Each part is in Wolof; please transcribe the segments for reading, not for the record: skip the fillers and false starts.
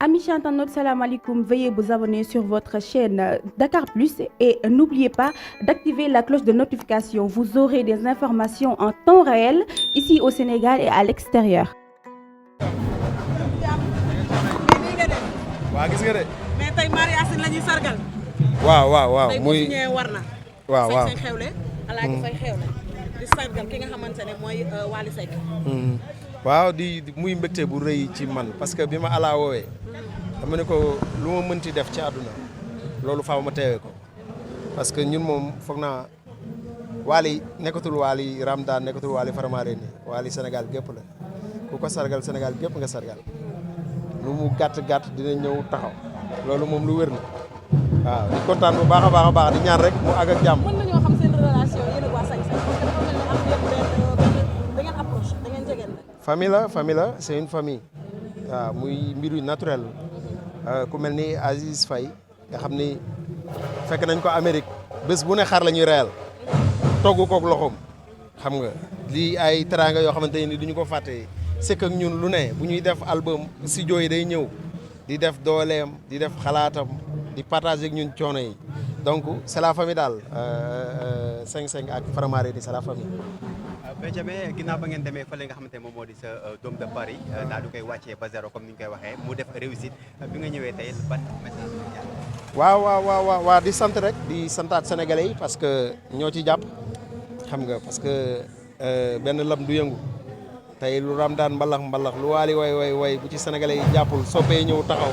Amis internautes, salam alaikum. Veuillez vous abonner sur votre chaîne Dakar Plus et n'oubliez pas d'activer la cloche de notification. Vous aurez des informations en temps réel ici au Sénégal et à l'extérieur. waa gis nga de. mais tey Marie Yacine la ñuy sargal. waaw muy tey war na. waaw sañ xewle. Alaaji Fay xewle. di sargal ki nga xamante ne mooy Wally Seck. waaw di muy mbégte bu rëy ci man parce que bi ma Alla woowee dama ne ko lu ma mënti def ci àdduna loolu faaw ma teewee ko parce que ñun moom foog naa Wally nekkatul Wally Ramdan nekkatul Wally Faramareen Wally Sénégal gépp la ku ko sargal Sénégal gépp nga sargal lu mu gàtt dina ñëw taxaw loolu moom lu wér na waaw di kontaan bu baax a baax di ñaan rek mu àgg ak jàmm. mën nañoo xam seen relation yéen ak waa Sañ-Sañ parce que dafa mel ni am ngeen da ngeen approche da ngeen jege. famille la c'est une famille waaw muy mbiru naturel ku mel ni Aziz Faye nga xam ni fekk nañ ko Amérique bés bu ne xar la ñuy reyal togg kook loxoom xam nga lii ay teraanga yoo xamante ni duñu ko fàtte c'est ak ñun lu ne bu ñuy def album studio yi day ñëw di def dooleem di def xalaatam di partager ak ñun coono yi donc c'est la famille daal 5-5 ak Faramareen c'est la famille. Benjamin ginnaaw ba ngeen demee fële nga xamante ne moom moo di sa Dôme de Paris daal di koy wàccee ba zéro comme ni ñu koy waxee mu def réussite bi nga ñëwee tey ban message la waaw di sant rek di santaat sénégalais yi parce que ñoo ci jàpp xam nga parce que benn lam du yëngu tey lu Ramdan mbalax lu Wally way bu ci sénégalais yi jàppul soppee ñëw taxaw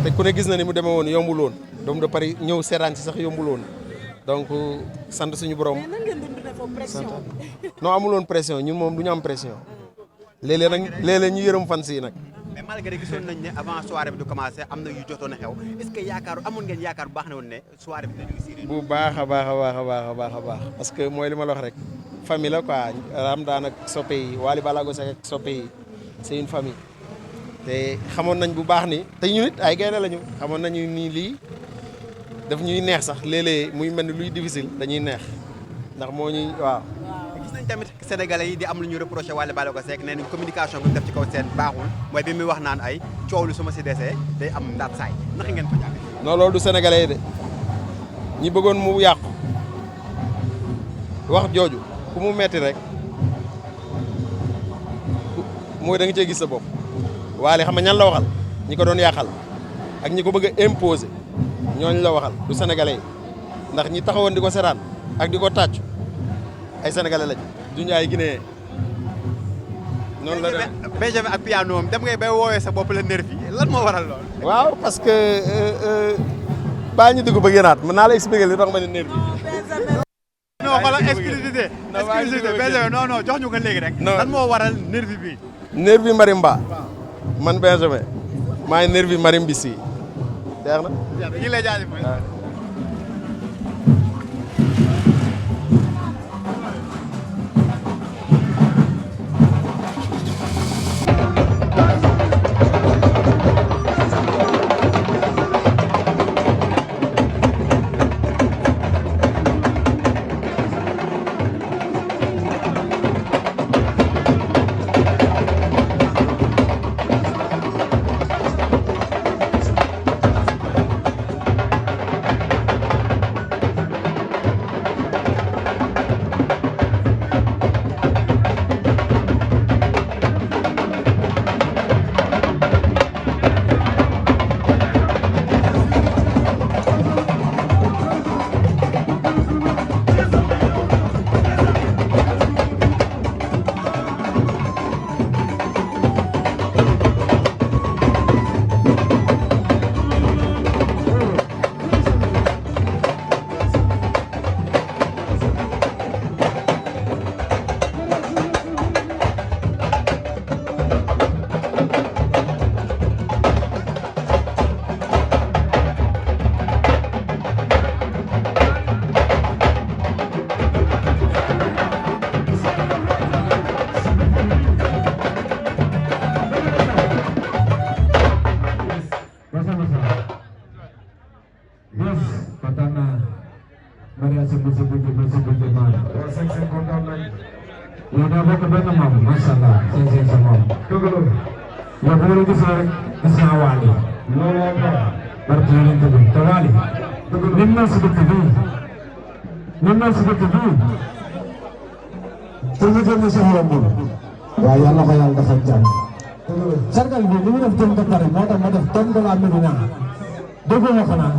te ku ne gis na ni mu demee woon yombul woon Dôme de Paris ñëw seetaan ci sax yombul woon donc sant suñu borom. mais nan ngeen dundee foofu pression. non amuloon pression ñun moom du ñu am pression léeg-léeg ñu yërëm fan si nag. mais malgré gisoon nañ ne avant soirée bi du commencé am na yu jotoon a xew est-ce que amoon ngeen yaakaar bu baax ne woon ne soirée bi dina réussir. bu baax a baax parce que mooy li ma la wax rek famille la quoi Ramdan ak soppe yi Wally Ballago Seck ak soppe yi c'est une famille te xamoon nañ bu baax ni te ñu nit ay gaynde lañu xamoon nañu ni lii daf ñuy neex sax léeg-léeg muy mel ni luy difficile dañuy neex ndax moo ñuy waaw. gis nañ tamit sénégalais yi di am lu ñu reproché Wally Ballago Seck nee nañ communication bi mu def ci kaw seen baaxul mooy bi muy wax naan ay coow lu su ma si desee day am ndaat saay naka ngeen ko jàppee. non loolu du sénégalais yi de ñi bëggoon mu yàqu wax jooju ku mu metti rek mooy da nga cee gis sa bopp Wally xam nga ñan la waxal ñi ko doon yàqal ak ñi ko bëgg a imposer ñooñu la waxal du sénégalais yi ndax ñi taxawoon di ko seraan ak di ko tàccu ay sénégalais lañ duñu ay guinéen noonu la dem Benjamin ak piano dem ngay bay woowee sa bopp la nervi lan moo waral lool. waaw parce que baa ñu dugg ba gënaat mën naa la expliquer li tax ma ne nervi non xoolal exclusivité Benjamin non jox ñu ko léegi rek. lan moo waral nervi bi. nervi marimba man Benjamin maay nervi marimbisi deex na. ñu lay jaajëfal. yow daa bokk benn maam macha allah seen sa maam dëgg la yow bu ma la gis rek gis naa Wally looloo ko barke yonent bi te Wally nim na si dëkk bii te ñu gën si yombul waaye yàlla ko yàlla dafa jàmm sargal bi li mu def thème de Paris moo tax ma def thème de la Médina déggoo ma xanaa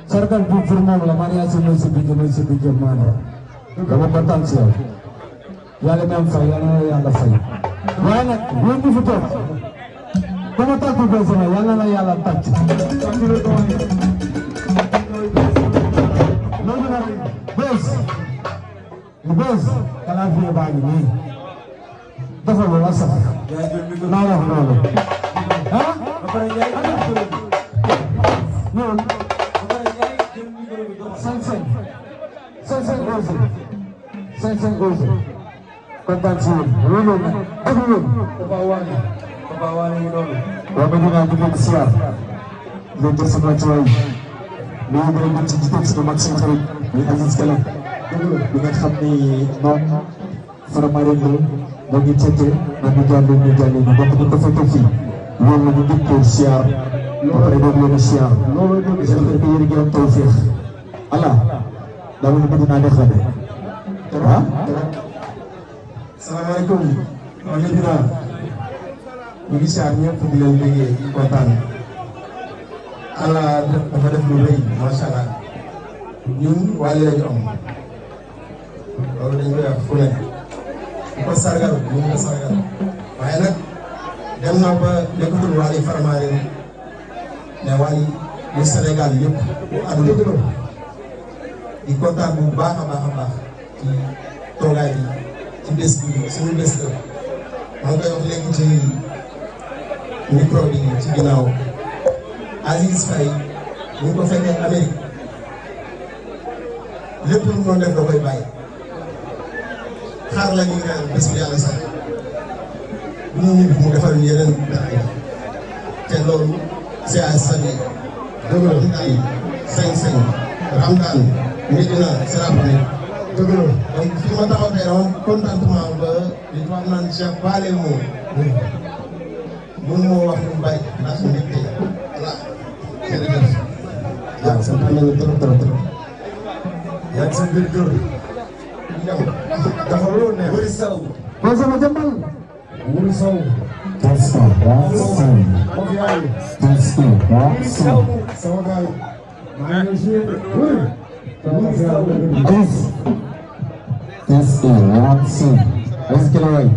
sargal bi pour moom la mariage mooy si biir maanaam dama kontaan si yow yàlla na am fay yàlla na yàlla fay waaye nag yéen ñi fi toog dama tàcc bés la yàlla na yàlla tàcc loolu nag bés kalaa fi baa ngi nii dafa lu la sax naa wax loolu ah non cinq aussi kontaan si yéen loolu nag ak yéen Papa Wally ngi noonu waaw ba ñu naan ñu ngi siyaar ñu jël sama cooy ñu ngi leen ci jiite sama mag sama xarit muy Aziz Kala bi nga xam ni moom Faramareen la moo ngi tëddee na ñu jàll ñu bokk ñu ko fekkee fii loolu la ñu ngi pour siyaar ba pare doog leen a siyaar j'espère que yéen a ngi am tawfeex ala dama ñu bëgg naa def la de ah salaamaaleykum maa ngi dinaa ñu ngi siyaar ñëpp di leen liggéey kontaan Allah dafa def lu rëy macha allah ñun Wally lañu am loolu dañ koy wax fu ne bu ko sargal ñu ngi ko sargal waaye nag dem na ba nekkatul Wally Faramareen ne Wally mu Sénégal yëpp bu àdduna di kontaan bu baax a baax ci toogaay bi ci bés bi suñu bés la maa ngi koy wax léegi ci micro bi ci ginnaaw Aziz Faye ñu ko fekkee Amérique lépp lu mu doon def da koy bàyyi xaar la ñuy naan bés bu yàlla sax bu ñu ñibbi mu defal yeneen dara yi te loolu c'est à saluer dëgg la ay sañ-sañ Ramadan Médina c'est la première dëgg la donc fi ma taxaw tey dama contentement ba li tubaab naan Cheikh Balé moom mun moo wax lu bari ndax mbégte voilà jërëjëf waaw sant nañu trop yaa ngi seen biir kër ñëw dafa loolu ne wëri saw boo sama jëmbal wëri saw testing sama gaay maa ngi joué wëri testing est-ce que la way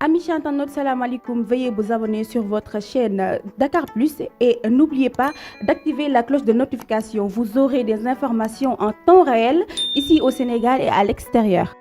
Amis internautes, salam alaikum. Veuillez vous abonner sur votre chaîne Dakar Plus et n'oubliez pas d'activer la cloche de notification. Vous aurez des informations en temps réel ici au Sénégal et à l'extérieur.